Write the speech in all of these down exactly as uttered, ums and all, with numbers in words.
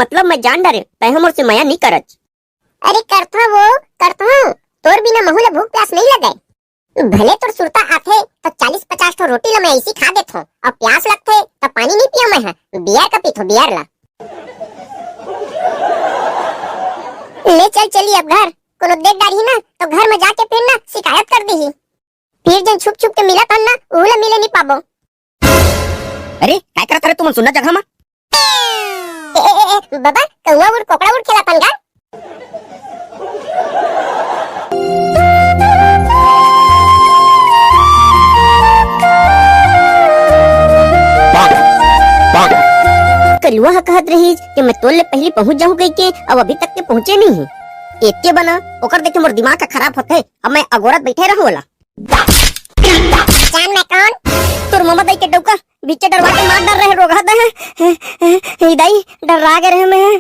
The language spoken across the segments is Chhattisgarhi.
मतलब मैं जान डरे, तैं ह मोर से मया नी करच। अरे करथों वो, करथों। तोर बिना महू ला भूख प्यास नहीं लगे। भले तोर सुरता आथे, त चालीस पचास ठो रोटी ला मैं ऐसी खा देथों, अउ प्यास लगथे, त पानी नहीं पिया मैं ह, बियर का पीथों, बियर ला। ले चल चली अब घर, कोनो देख डारही ना, त घर में जाके फिर ना शिकायत कर दीही। फिर जन छुप छुप के मिलत हन ना, उहू ला मिले नहीं पाबो। अरे, काय करत हरे तुमन सुन्ना जगह मा? ए, ए, ए, बाबा, कौआ उड़, कोकड़ा उड़ खेलत हन गा? कलुआ ह कहत रहिस कि मैं तोर ले पहिली पहुंच जाहूं कहिके, अब अभी तक के पहुंचे नहीं है। एतके बना, ओकर देखे मोर दिमाग का खराब होथे, अब मैं अगोरत बैठे रहूं ओला। जान मैं कौन? तोर ममा दाई के डौका, बीचे डरवा के मार डर रहे, रोगहा दे। ए दाई, डर्रा गे रहे मैं।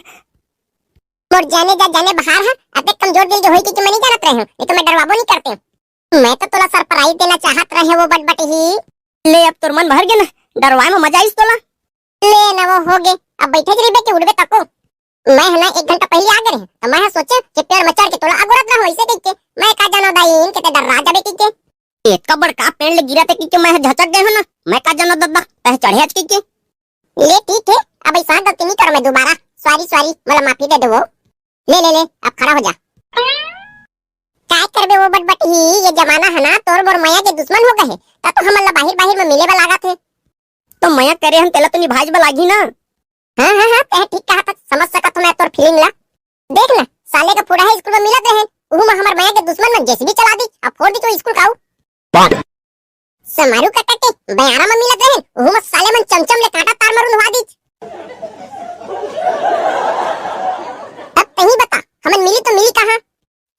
मोर जाने जा जाने बहार ह, अतेक कमजोर दिल के होई कि, कि मैं नहीं जानत रहे हूँ, नहीं तो मैं डरवाबो नहीं करते। मैं तो तोला सरप्राइज देना चाहत रहे वो बटबटही। ले अब तोर मन भर गे ना, डरवाए में मजा आइस तोला। ले ना वो हो गे, अब बैठे रहिबे के उड़बे तको। मैं ह ना एक घंटा पहले आ गे रहे, त मैं ह सोचे कि पेड़ में चढ़ के तोला अगोरत रहो ऐसे कह के, मैं का जानो दाई इनके ते डर्रा जाबे कह के। एतका बड़का पेड़ ले गिरत हे कह के मैं ह झचक गे हूं ना, मैं का जानो दद्दा, तैं चढ़े हच कह के। ले ठीक है, अब ऐसा गलती नहीं करो मैं दोबारा। सॉरी सॉरी, मोला माफी दे दे वो। ले ले ले, अब खड़ा हो जा। काय करबे वो बटबटही, ये जमाना है ना, तोर मोर मया के दुश्मन हो गए है। ता तो हमन ला बाहिर बाहिर में मिले बर लागत है। तो मया करे हन तेला तो निभाज बर लागही ना। हाँ हाँ हाँ, तैं ठीक कहा था, समझ सकत हूँ मैं तोर फीलिंग ला। देख ना, साले का फुड़ा है स्कूल में मिलत रहे, उहू में हमर मया के दुश्मन मन जेसीबी चला दी, अब फोड़ दी तो स्कूल का। समारू काका के बयारा म मिलत रहिन, उहू म साले मन चमचम ले कांटा तार मारून हुआ दीच। अब तही बता, हमन मिली तो मिली कहाँ?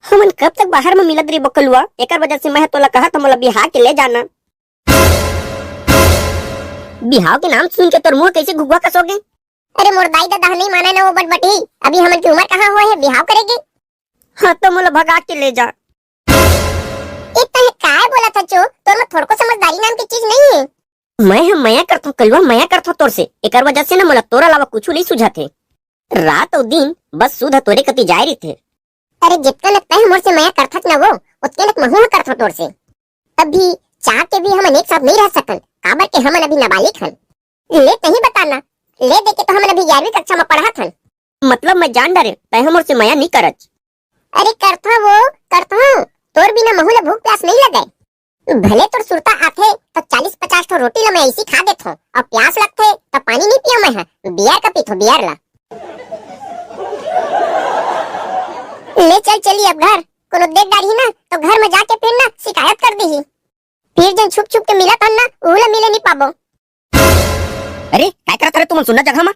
हमन कब तक बाहर म मिलत रही बकलुआ? एकर वजह से मैं तोला कहत हूँ, मोला बिहाव के ले जाना। बिहाव के नाम सुन के तोर मुंह कैसे घुघुआ कस हो गए? अरे मोर दाई ददा नहीं माने ना वो बटबटी, अभी हमन की उम्र कहाँ हुआ है बिहाव करेगी? हाँ तो मोला भगा के ले जा। ए, तैं काय बोलत हच ओ? तोर में थोड़को समझदारी नाम के चीज नहीं है। मैं ह मया करथों कलुआ, मया करथों तोर से। एकर वजह से ना मोला तोर अलावा कुछु नहीं सुझात हे। रात अउ दिन बस सुध तोरे कति जाए रहिथे। अरे जितना न तैं मोर से मया करथच ना वो, उतने न महू ह करथों तोर से। अभी चाह के भी हमन एक साथ नहीं रह सकन, काबर के हमन अभी नाबालिग हन। ले तही बता ना, ले दे के तो हमन अभी ग्यारहवीं कक्षा में पढ़त हन। मतलब मैं जान डरे, तैं ह मोर से मया नहीं करच। अरे करथों वो, करथों। तोर बिना महू ला भूख प्यास नहीं लगे। भले तोर सुरता आथे, त चालीस पचास ठो रोटी ला मैं ऐसी खा देथों, अउ प्यास लगथे, त पानी नहीं पियो मैं ह, बियर का पीथों, बियर ला। ले चल चली अब घर, कोनो देख डारही ना, तो घर में जाके फिर ना शिकायत कर दीही। फिर जन छुप छुप के मिलत हन ना, उहू ला मिले नहीं पाबो। अरे, काय करत हरे तुमन सुन्ना जगह मा?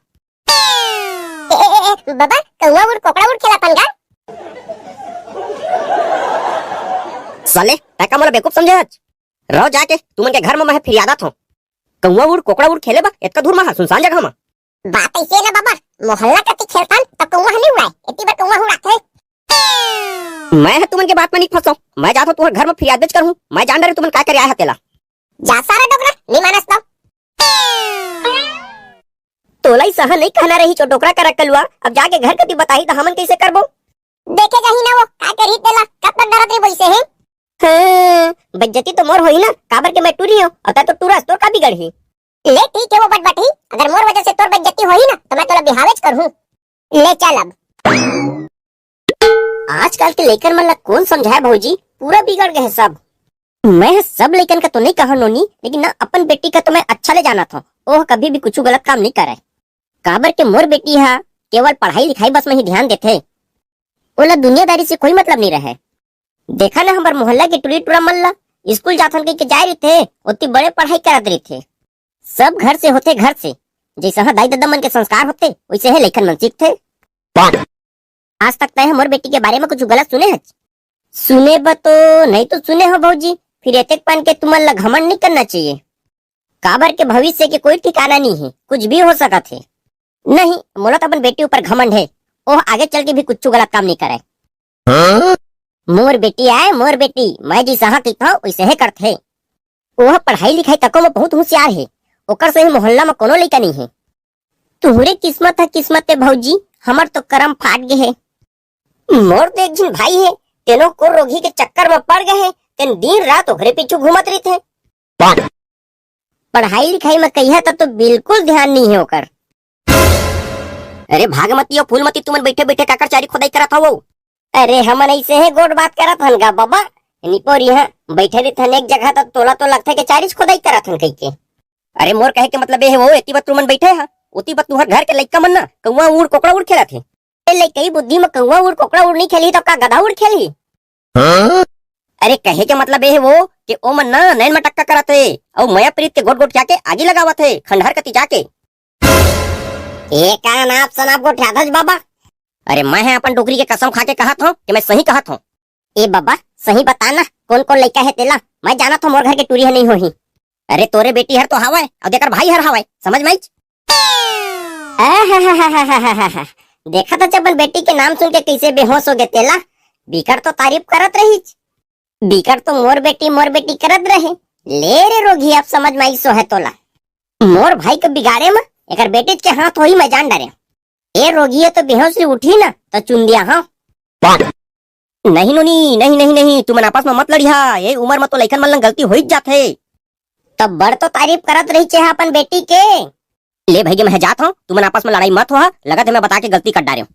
ए, ए, ए, ए, बाबा, कौआ उड़, कोकड़ा उड़ खेलत हन गा? साले, तैं का मोला बेवकूफ समझे हच? रहो जाके, तुमन के घर मा मैं फिरियादत हूँ। कौआ उड़, कोकड़ा उड़ खेले बा, एतका दूर मा, सुनसान जगह मा। बात ऐसे ना बाबा, मोहल्ला कति खेलथन, त कौआ ह नहीं उड़ाए, एती बर कौआ ह उड़ाथे। मैं ह तुमन के बात में नहीं फंसो, मैं जात हूँ तुम्हारे घर में फिरियाद दर्ज करूँ, मैं जान डरे तुमन का करे आए ह तेला। जा सारा डोकरा, नहीं मानस तो। तोला ही सहा नहीं कहना रही, चो डोकरा करा कलुआ, अब जाके घर कती बताही त हमन कैसे करबो? देखे जाही ना वो, का करही तेला, कब तक डरत रही वैसे है? हाँ, बेइज्जती तो मोर होही ना, काबर के मैं टूरी हूँ, अउ तैं तो टूरस, तोर का बिगड़ही? ले ठीक है वो बटबटही, अगर मोर वजह से तोर बेइज्जती होही ना, तो मैं तोला बिहावेच करहूँ। ले चल अब। आजकल के लइकन मन ला कौन समझाए भौजी, पूरा बिगड़ गए हैं सब। मैं सब लइकन का तो नहीं कहा नोनी, लेकिन ना अपन बेटी का तो मैं अच्छा ले जाना था, ओह कभी भी कुछ गलत काम नहीं करे। काबर के मोर बेटी हा केवल पढ़ाई लिखाई बस में ही ध्यान देथे, ओला दुनियादारी से कोई मतलब नहीं रहे। देखा ना हमर मोहल्ला के टुरी टुरा मन ला, स्कूल जाथन कह के जाए रहिथे, ओती बड़े पढ़ाई करत रहिथे। सब घर से होथे, घर से। जैसे हा दाई ददा मन के संस्कार होथे, वैसे हे लइकन मन सीखथे। आज तक तय हमर बेटी के बारे में कुछ गलत सुने हच? सुने ब तो नहीं तो सुने हो भौजी, फिर एतेक पन के तुमन ला घमंड नहीं करना चाहिए। काबर के भविष्य के कोई ठिकाना नहीं है, कुछ भी हो सकत है। नहीं, मोला तो अपन बेटी ऊपर घमंड है, ओह आगे चल के भी कुछ गलत काम नहीं करे। हाँ? मोर बेटी आए, मोर बेटी, मैं जैसा कहिथव वैसे हे करथे। ओह पढ़ाई लिखाई तको में बहुत होशियार हे, ओकर सही मोहल्ला में कोनो लइका नहीं हे। तुहरे किस्मत ह किस्मत हे भौजी, हमर तो करम फाट गे हे। मोर तो एक झिन भाई हे, तेनो कुर रोगी के चक्कर म पड़ गे हे, तेन दिन रात ओकरे पीछू घूमत रहिथे। पढ़ाई लिखाई म कहिया तक तो बिल्कुल ध्यान नइ हे ओकर। अरे भागमती अउ फूलमती, तुमन बइठे बइठे काकर चारी खोदाई करत हव? अरे हमन अइसे हे गोठ बात करत हन गा बबा, निपोर इहाँ बइठे रहिथन एक जगह त तोला तो लगथे के चारीच खोदाई करत हन कहिके। अरे मोर कहे के मतलब ये हे वो, एती बर तुमन बइठे हा, ओती बर तुहर घर के लइका मन ना कौवा उड़ कोकड़ा उड़ खेलत हे। ए लइकई बुद्धि म कौवा उड़ कोकड़ा उड़ नइ खेलही त का गधा उड़ खेलही? अरे कहे के मतलब ये हे वो कि ओमन ना नैन मटक्का करत हे, अउ मया प्रीत के गोठ गोठिया के आगी लगावत हे खंडहर कती जाके। ए का नाप सनाप गोठियाथस बबा? अरे मैं ह अपन डोकरी के कसम खा के कहत हंव कि मैं सही कहत हंव। ए बबा, सही बता ना, कोन कोन लइका हे तेला? मैं जानत हंव मोर घर के टूरी ह नइ होही। अरे तोरे बेटी हर तो हावय, अउ तेकर भाई हर हावय, समझ म आइच? आहाहाहाहा। देखत हच अपन बेटी के नाम सुन के कइसे बेहोश हो गे तेला। बिकट तो तारीफ करत रहिच। बिकट तो मोर बेटी, मोर बेटी करत रहे। ले रे रोगी, अब समझ म आइस हे तोला। मोर भाई के बिगाड़े म एकर बेटीच के हाथ होही, मैं जान डारेंव। ए रोगी, ये तो बेहोश ले उठही ना, त चुंदिया हाँ। नहीं नोनी, नहीं, नहीं, नहीं, तुमन आपस म मत लड़िहा, ए उमर म तो लइकन मन ल गलती होइच जाथे। तब बड़ तो तारीफ करत रहिच हे अपन बेटी के। ले भइगे, मैं जात हंव, तुमन आपस म लड़ाई मत होहा, लगत हे मैं बता के गलती कर डारेंव।